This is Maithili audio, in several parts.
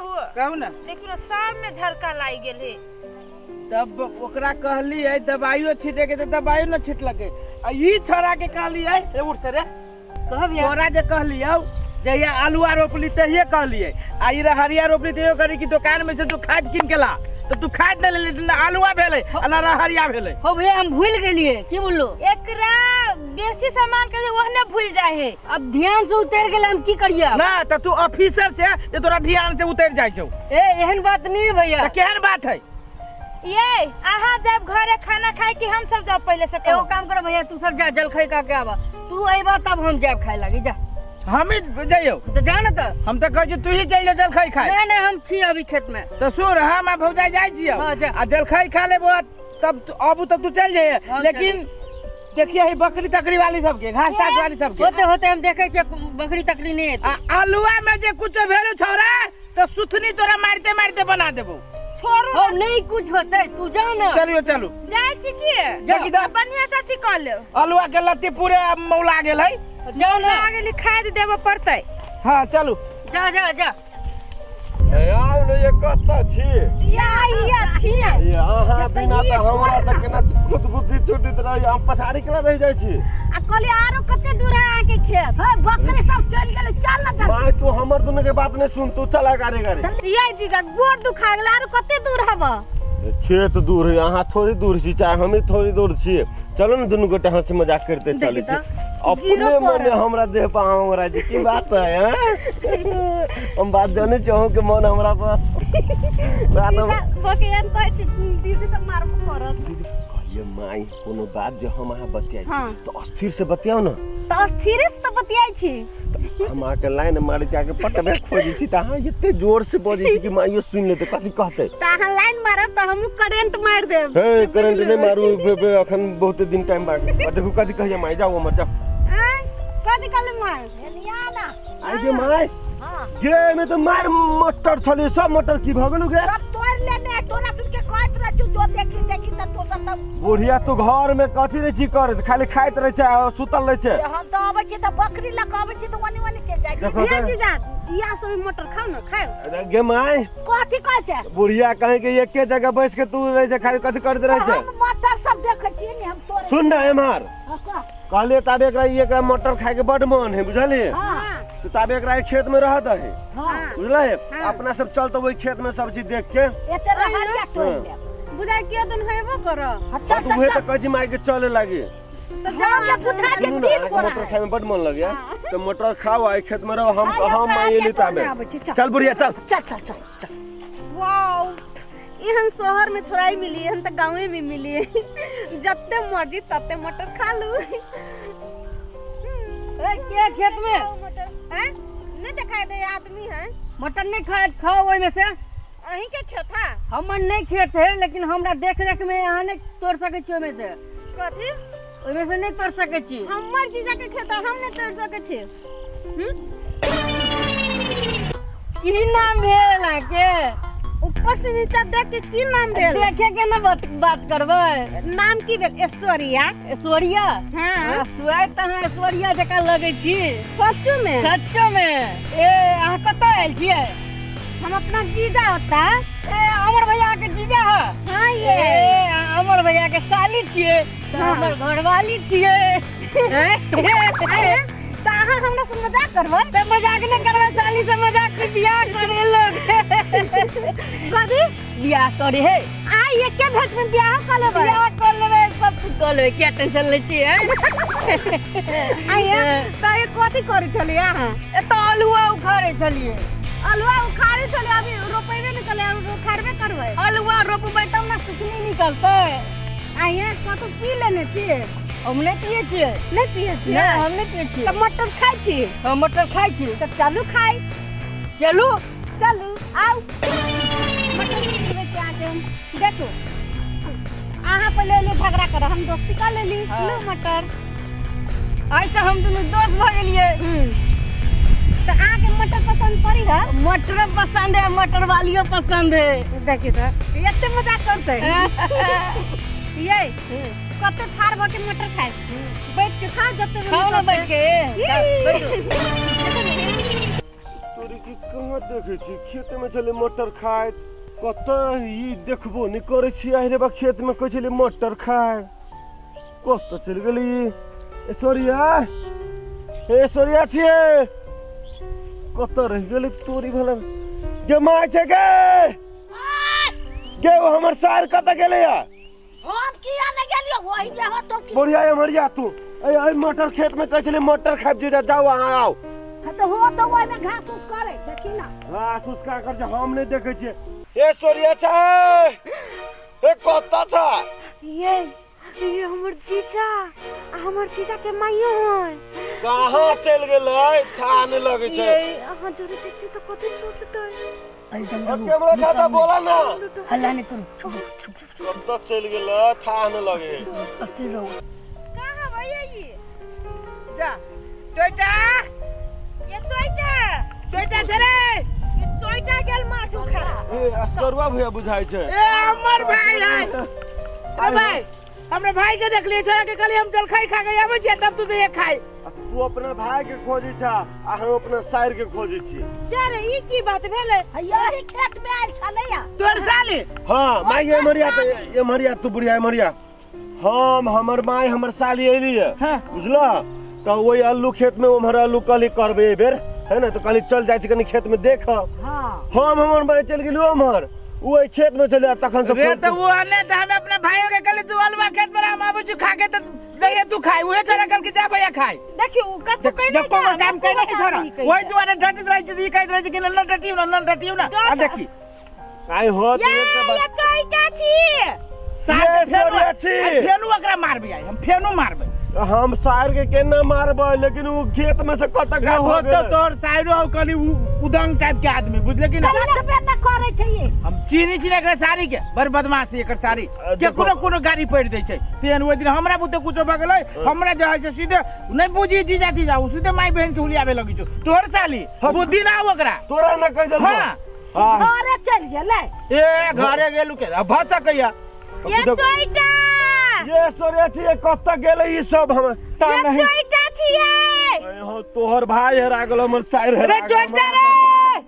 कहू कहू ना देखियो ना सब में झरका लागि गेल हे। तब ओकरा कहली है दवाइयो छिटे के त दवाइयो न छिटलके आ ई छोरा के कहली है रे उठते रे कह भैया तोरा जे कहली हौ जहिया आलुआ रोपली तहिए कहलिए आ ई रहरिया रोपली तहियो करी कि दुकान में से तू खाद किन के ला तो तू खाद न लेली न आलुआ भेलै आ न रहरिया भेलै। हो भैया हम भूल गेलिए की बोललो एकरा बेसी सामान के ओहने भूल जाए है। अब ध्यान से उतर गेल हम की करिए ना त तू ऑफिसर से जे तोरा ध्यान से उतर जाय छौ। ए एहन बात नहीं है भैया। त केहन बात है ये अहाँ जब घरे खाना खाए कि हम सब जाब पहले से एगो काम करो भैया तू सब जा जलखै का के आवा तू अइबा तब हम जाब खाए लागी जा। हम ही जाइयो तो जा ना त हम त कहै छी तू ही चल जा जलखै खाए। नहीं नहीं हम छी अभी खेत में। त सुन हम आ भौजाई जाय छियौ आ जलखै खा लेबो तब आबू तब तू चल जाइए लेकिन देखिए ही बकरी तकरी वाली सबके घास तास वाली सबके होते होते हम देखै छियै बकरी तकरी नहीं आ आलुआ में जे कुछ भेलौ छौरा त सुथनी तोरा मारते मारते बना देबो। छोड़ो हो नहीं कुछ होते तू जा ना। चलियो चलू जाय छी की बढ़िया से अथी क ले आलुआ के लत्ती पूरे मौला गेल है जाओ ना आगे लिखा देबो पड़तै। हां चलू जा जा जा। आओ ने ये कत्ता छी या या छी ये अहाँ बिना त हमरा त केना खुद बुद्धि छूटित रही हम पछाड़ी केना रहि जाइ छी आ कहली आरो कते दूर है अहाँ के खेत है बकरी सब चल गेलै चल ना चल। माय तू हमर दुनु के बात नहीं सुन तू चला गाड़ी गाड़ी। ये जी का गोड़ दुखा गेल आरो कते दूर हब खेत दूर है अहाँ थोड़ी दूर छी चाहे हम थोड़ी दूर छी चलो ना दुनु गोटे हंसी मजाक करते चले छी अपने मन हमरा देह पर हमरा जी की बात है हम बात जाने चाहूं के मन हमरा पर बात बकेन कहै छी दीदी त मारबो करत। कहलिए माई कोनो बात जे हम अहाँ बतियाइ छी त अस्थिर से बतियाउ ना त अस्थिर से त बतियाइ छी हम अहाँ के लाइन मारे जाके पटबे खोजै छी त अहाँ एते जोर से बजै छी कि माइयो सुनि लेतै कथी कहतै त अहाँ लाइन मारब त हमहु करंट मार देब। हे करंट नहीं मारू अखन बहुत दिन टाइम बाकी देखू कथी कहैया माई जाऊ हमर जाऊ। कथी कहले माई एनिया ना आई गे माई हां गे में त मार मटर छले सब मटर की भ गेलु गे सब तोड़ लेने तोरा सुन के कहत रह छु जो देखी देखी त तो सब बुढ़िया तू घर में कथी रह छी करत खाली खाइत रह छै आ सुतल रह छै। हम त आबै छी त बकरी ल के आबै छी त ओनी ओनी चल जाइ छी। ये जीजा या सब मटर खाउ ना खाउ गे माई कथी कहै छै बुढ़िया कहे के एके जगह बैस के तू रह छै खाली कथी करत रह छै हम मटर सब देखै छी नि हम तोड़ सुन ना एमहर कहलिए ताबे एकरा एकरा मटर खाए के बड मन है बुझलिए तो ताबे एकरा खेत में रहत है बुझलै अपना सब चलत ओइ खेत में सब चीज देख के एते रहलिया तोड़ ले बुझाय कियो दिन हेबो कर चल चल चल कहै छी माई के चले लागी त जाओ के बुझा के तीन गोरा मटर खाए में बड मन लगे तो मटर खाओ आई खेत में रहो हम माई एली ताबे चल बुढ़िया चल चल चल चल चल। वाओ एहन शहर में थोड़ा ही मिली एहन त गांवे में मिली जत्ते मर्जी तत्ते मटर खा लू। ए के खेत में मटर हैं नहीं दिखाई दे आदमी है मटर नहीं खाए खाओ ओइ में से अहीं के खेत है हमर नहीं खेत है लेकिन हमरा देख रेख में अहाँ नहीं तोड़ सकै छी ओइ में से कथी ओइ में से नहीं तोड़ सकै छी हमर जीजा के खेत है हम नहीं तोड़ सकै छी। की नाम भेल के ऊपर से नीचा देख के की नाम भेल देखे के ना बात करबै नाम की भेल ऐश्वर्या ऐश्वर्या हां स्वयं त अहाँ ऐश्वर्या जकाँ लगै छी सच्चो में सच्चो में। ए अहाँ कतऽ आयल छियै हम अपना जीजा होता ए अमर भैया के जीजा है हां ये ए अमर भैया के साली छियै त हमर घरवाली छियै त अहाँ हमरा से मजाक करबै त मजाक नहीं करबै साली से मजाक के बियाह करे लोग कथी बियाह करे है आ एके भेट में बियाह क लेबै बियाह क लेबै सब कुछ क लेबै क्या टेंशन लै छी हैं आया त ये कथी करै छलियै अहाँ ए त आलुआ उखाड़ै छलियै आलुआ उखाड़ै छलियै अभी रोपेबे नै कलै उखाड़बे करबै आलुआ रोपबै तब ना सुथनी निकलतै आया कतौ पी लेने छियै हम नहीं पिए छियै नहीं पिए छियै नहीं हम नहीं पिए छियै त मटर खाइ छी हम मटर खाइ छी त चलू खाइ चलू चलू आउ मटर पीबै छी अहाँके हम देखू अहाँ पहिले एलियै झगड़ा करऽ हम दोस्ती कऽ लेली लू मटर ऐसे हम दुनू दोस्त भऽ गेलियै त अहाँके मटर पसंद पड़ी है मटर पसंद है मटर वालियो पसंद है देखी त एते मजाक करतै ये कते ठाड़ भ के मटर खाए बैठ के खा जते खाओ ना बैठ के बैठो तोरी के कहाँ देखै छी खेत में छलै मटर खाइत कतऽ ई देखबो नहि करै छी आहि रे बा खेत में कहै छलै मटर खाय कतऽ चलि गेली ए सोरिया ए सोरिया छियै कतऽ रहि गेलै तोरी भला गे माय छै गे गे हमर सार कतऽ गेलै या हम किया नै गेलियो ओहि ले हो तो की बढ़िया एमरिया तू ए ए मटर खेत में कहै छलै मटर खाइब जे जाओ अहाँ आओ हां तो हो तो ओहि में घास उस करे देखी ना घास उस का कर जे हम नै देखै छियै ए सोरिया छै ए कतऽ छ ये हमर जीजा हमर जीजा के माइयो है कहाँ चल गेलै था नै लगै छै ये अहाँ जोरे देखती तो कथि सोचतै अरे जंगल कैमरा था त बोला ना हल्ला नहीं करू चुप चुप कतऽ चल गेलै था नै लगे अस्थिर रहो कहाँ भैया ये जा चोइटा ये चोइटा चोइटा छै रे ये चोइटा गेल माछ उखाड़ा ए असगरुआ भैया बुझाइ छै ए हमर भाई है ए भाई हमरे भाई के देख लिए छोरा के कहली हम जलखै खा के आबै छियै तब तू तो ये खाई तू अपना भाई के खोजै छ आ हम अपना साइर के खोजै छियै जा रे ई की बात भेलै यही खेत में आयल छलै या तोर साली हां माई एमरिया त एमरिया तू बुढ़िया एमरिया हम हमर माई हमर साली एली है बुझला त ओइ आलू खेत में उम्हर आलू कहली करबे ए बेर है ना तो कहली चल जाइ छी कनी खेत में देख हां हम हमर माई चल गेलियो उम्हर ओइ खेत में चले तखन से रे त वो आने त हम अपना भाई के कहली तू अलवा खेत पर हम आबै छी खा के त नहीं तू खाई उहे छोरा कल के जा भैया खाई देखियो उ कत कइले जब कोनो काम कइले के छोरा ओइ दुआरे डटित रहै छी ई कहैत रहै छी कि न डटियो न न डटियो न आ देखी आई हो ये ये चोइटा छी साथ सोरिया छी फेनु ओकरा मारबै आई हम फेनु मारबै हम सार के केना मारबै लेकिन उ खेत में से कत गा हो तो तोर साइरो हो कनी उदंग टाइप के आदमी बुझले कि ना गलत पे न करे छै ये हम चीनी छी एकरा सारी के बड़ बदमाशी एकर सारी के कोनो कोनो गाड़ी पड़ दै छै तेहन ओइ दिन हमरा बुते कुछो भ गेलै हमरा जे है से सीधे नहीं बुझी जीजा तीजा उ सीधे माई बहन के हुलियाबे लगी छौ तोर साली बुद्धि ना ओकरा तोरा न कह देलको हां घरे चल गेलै ए घरे गेलु के भ सकैया ये चोइटा ये सोरिया छी ये कत गेलै ई सब हम ता नहीं ये चोइटा छियै ए हो तोहर भाई हेरा गेल हमर साइर हेरा रे चोइटा रे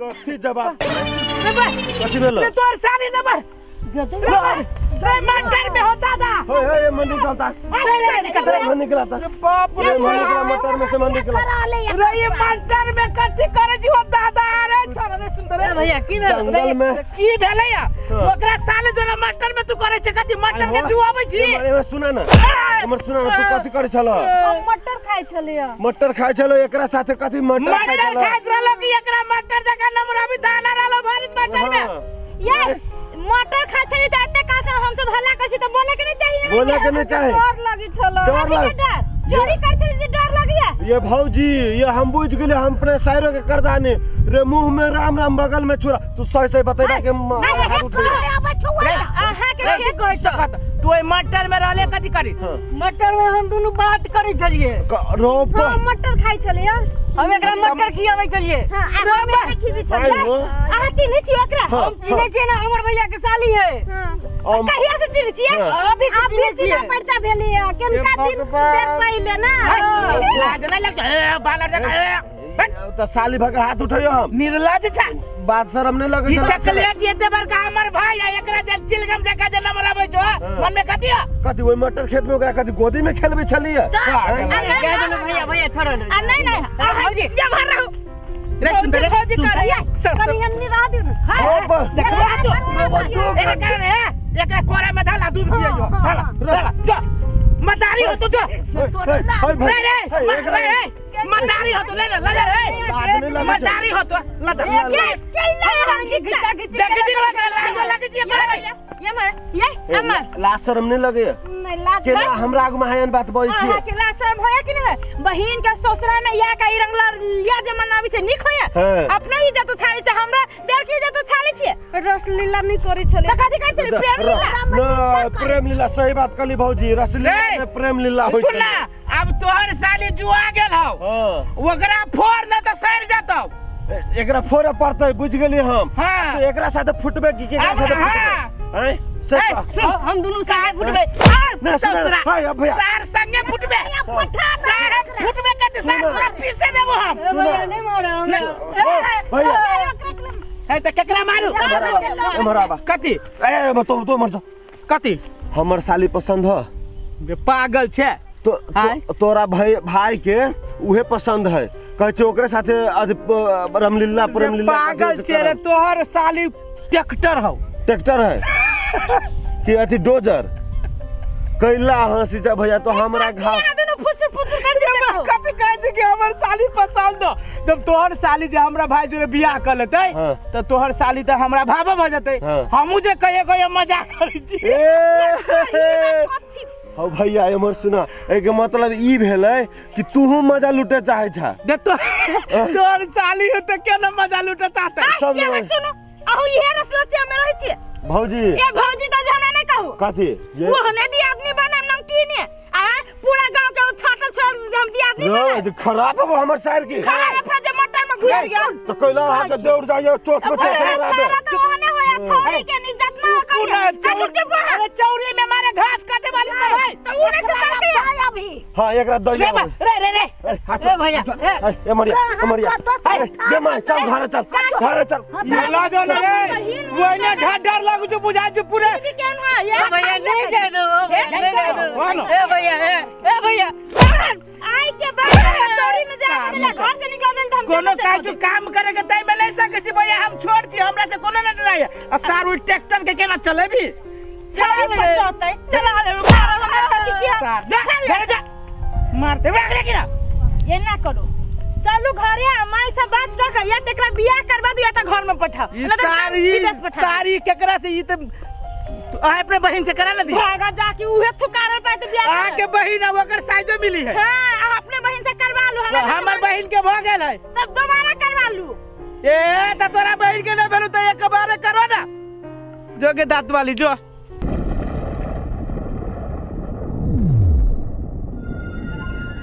कथि जवाब रे बा कथि भेल रे तोर साली न बा रे मटर में हो दादा हे हे मन निकलता अरे रे निकलता मन निकलता रे बाप रे मन निकला मटर में से मन निकला रे ये मटर में कथि करे छी हो दादा रे छोरा रे सुंदर रे भैया की भेल जंगल में की भेलै या ओकरा साले जरा मटर में तू करे छै कथि मटर के जुआबै छी हमर सुना ना हमर सुना ना तू कथि करे छल हम मटर खाइ छलियै मटर खाइ छल एकरा साथे कथि मटर खाइ छल मटर खाइत रहलो कि एकरा मटर जका नमरा भी दाना रहलो भरित मटर में ये मटर खाइ छली त एते काल से हम सब हल्ला करै छी त बोले के नहीं चाहिए बोले के नहीं चाहे डर लगी छल डर लग चोरी करै छली जे डर लगिया ये भौजी ये हम बुझ गेलियै हम अपने साइरो के करदानी रे मुंह में राम राम बगल में छुरा तू सही सही बतेबा के हाथ उठे अहाँ के के कहै सकत तू ओइ मटर में रहले कथि करी मटर में हम दुनु बात करै छलियै रोप हां मटर खाइ छलियै हम एकरा मटर खियाबै छलियै हां हम एकरा खियाबै छलियै अहाँ चिन्है छी ओकरा हम चिन्है छियै ना हमर भैया के साली है हां कहिया से चिन्है छियै अभी से चिन्है छियै परिचय भेलियै केनका दिन देर पहिले ना लाज नै लगतै ए बानर जका ए त साली भके हाथ उठैयो हम निर्लज छ बात शरम नै लगै ई चकलेट एते बड़का हमर भाई आ एकरा जे चिलगम जका जे नंबर आबै छौ मन में कथि कथि ओइ मटर खेत में ओकरा कथि गोदी में खेलबै छलियै भैया भैया छोड़ो आ नहीं नहीं भौजी ये भर रहू रे सुंदर भौजी करैया कनी अन्नी रह दिउ न हां देखबा तू एकरा कारण है एकरा कोरा में धाला दूध पियो धाला धाला जो मतारी हो तू जो रे रे मतारी हो तू ले ले लजा रे मतारी हो तू लजा ये चल ले खिचा खिचा देख जी लाज लगे छी एकरा ये मर ये अमर लाज शरम नहीं लगे नहीं लाज केना हमरा आगु में हायन बात बजै छी अहाँ के लाज शरम होया कि नहीं बहिन के ससुरा में या का ई रंगला या जे मनाबै छै नीक होया अपना इज्जत उठाली छै हमरा बेर के इज्जत उठाली छै रसलीला नहीं करै छलै त कथि करै छलै प्रेम लीला न प्रेम लीला सही बात कहली भौजी रसलीला में प्रेम लीला होय छै सुन ना अब तोहर साली जुआ गेल हौ ओकरा फोड़ न त सड़ जतौ एकरा फोड़े पड़तै बुझ गेली हम हां तो एकरा साथे फुटबे की केकरा साथे फुटबे हैं से हम दुनू संगे फुटबे ससुरा सार संगे फुटबे सार हम फुटबे कते सार तोरा पीसे देबो हम भैया नहीं मारो हमरा भैया ए त केकरा मारू हमर आबा कथी ए तो तो मर जा कथी हमर साली पसंद ह बे पागल छे तो तोरा भाई भाई के उहे पसंद है कहै छै ओकरे साथे रामलीला प्रेमलीला पागल छे रे तोहर साली ट्रैक्टर हौ ट्रैक्टर है कि अथी डोजर कैला हंसी जा भैया तो हमरा घाव फुसुर फुसुर कर दे कथी कहै छै कि हमर साली पसंद हो जब तोहर साली जे हमरा भाई जोरे बियाह कर लेतै त तोहर साली त हमरा भाबा भ जतै हमहू जे कहियो कहियो मजाक करै छी ए हौ भैया एमहर सुना एके मतलब ई भेलै कि तूहू मजा लूटे चाहे छा दे तो तोहर साली हो त केना मजा लूटे चाहतै सब सुनो अहू इहे रसलसिया में रहै छी भौजी ए भौजी त हमरा नहीं कहू कथी वो हने दी आदमी बनाम नमकीन है आ पूरा गांव के छाटल छोड़ हम दी आदमी बना खराब हो हमर सार के खराब है जे मटर में घुस गया तो कैला हाथ के दौड़ जाइए चोट में चोट छोरा तो ओहने होया छोरी के इज्जत ना करिए चुप अरे चौरी में मारे घास काटे वाली सब है तो उने से चल के अभी हां एकरा दइया रे रे रे ए भैया ए मरिया ए मरिया दे मां चल घर चल घर चल ला जो ना रे ओने ढाढ डर लागू जो बुझा जो पूरे केन है ए भैया नहीं जाय दो नहीं जाय दो ए भैया ए भैया आई के बाद चोरी में जा के घर से निकाल देल त हम कोनो काज काम करे के तई में नहीं सके छी भैया हम छोड़ छी हमरा से कोनो न डराय आ सार उ ट्रैक्टर के केना चलेबी चल पटतै चला ले सार जा घर जा मार देबे अगले की ना ये ना करो चलू घरे आ माई से बात कर के या तेकरा बियाह करवा दू या त घर में पठाओ ई सारी सारी केकरा से ई त अपने बहन से करा ले भागा जाके उहे थुकारल पाए त बियाह आ के बहन अब ओकर साइजो मिली है हां अपने बहन से करवा लू हमर बहन के भ गेल है तब दोबारा करवा लू ए त तोरा बहन के न भेलू त एक बार करो ना जो के दांत वाली जो